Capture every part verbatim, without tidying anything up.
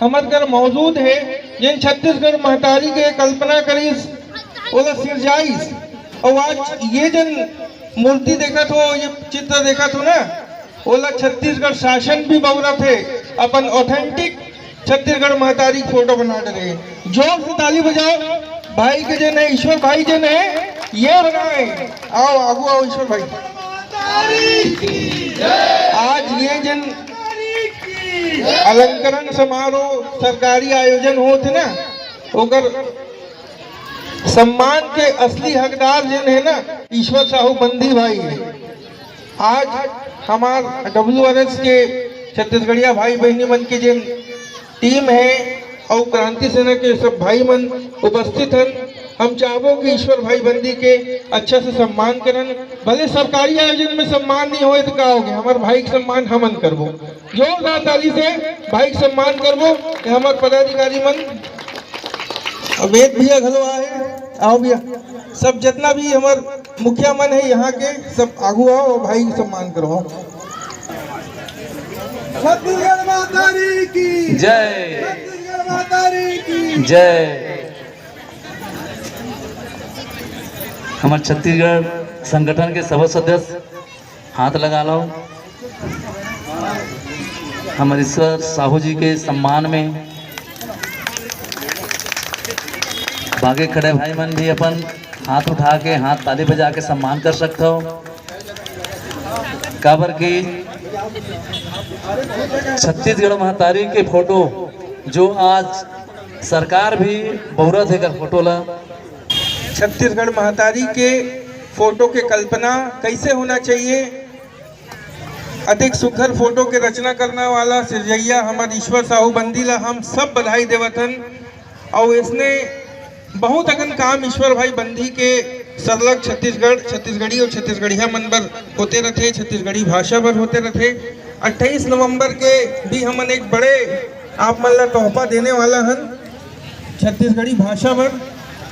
हमर कर मौजूद हे, जेन छत्तीसगढ़ महतारी के कल्पना करिस, ओला सिरजाइस। अउ आज ये जन मूर्ति देखत हो, ये चित्र देखत हो ना, ओला छत्तीसगढ़ शासन भी बउरत हे, अपन authentic छत्तीसगढ़ महतारी के फोटो बना डरे हे। जोर से ताली बजाओ भाई के, जेन हे ईश्वर भाई, जेन हे ये बनाए। आओ, आगू आओ ईश्वर भाई। आज ये जन अलंकरण समारोह सरकारी आयोजन होत हे ना, ओकर सम्मान के असली हकदार जेन हे ना, ईश्वर साहू बंदी भाई हे। आज हमार डब्ल्यूआरएस के छत्तीसगढ़िया भाई बहिनी मन के जेन टीम हे अउ क्रांति सेना के सब भाई मन उपस्थित हन, हम चाहबो कि ईश्वर भाई बंदी के अच्छा से सम्मान करन। भले सरकारी आयोजन में सम्मान नहीं होए तो का हो गया, हमार भाई के सम्मान हमन करबो। जोरदार ताली से भाई के सम्मान करबो। ये हमार पदाधिकारी मन, वेद भैया घलो आए, आओ भैया, सब जितना भी हमार मुखिया मन हे यहाँ के, सब आगू आओ अउ भाई के सम्मान करो। छत्तीसगढ़ महतारी की जय। छत्तीसगढ़ महतारी की जय। हमर छत्तीसगढ़ संगठन के सब सदस्य हाथ लगा लो। हमर ईश्वर साहू जी के सम्मान में बागे खड़े भाई मन भी अपन हाथ उठा के, हाथ ताली बजा के सम्मान कर सकत हो। काबर कि छत्तीसगढ़ महतारी के फोटो जो आज सरकार भी बउरत हे कर फोटो ला। छत्तीसगढ़ महतारी के फोटो के कल्पना कैसे होना चाहिए, अतेक सुघर फोटो के रचना करने वाला सिरजैया हमर ईश्वर साहू बंदी ला हम सब बधाई देवत हन। अउ इसने बहुत अकन काम ईश्वर भाई बंदी के सरलग छत्तीसगढ़, छत्तीसगढ़ी अउ छत्तीसगढ़िया मन बर होते रथे, छत्तीसगढ़ी भाषा बर होते रथे। अट्ठाईस नवंबर के भी हमन एक बड़े आप मन ला तोहफा देने वाला हन छत्तीसगढ़ी भाषा बर।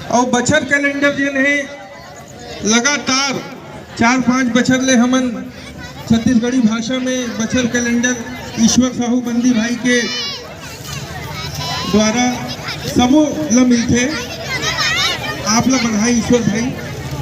अउ बछर कैलेंडर जेन हे, लगातार चार पांच बछर ले हमन छत्तीसगढ़ी भाषा में बछर कैलेंडर ईश्वर साहू बंदी भाई के द्वारा सबो ल मिलथे। आप ल बधाई ईश्वर भाई।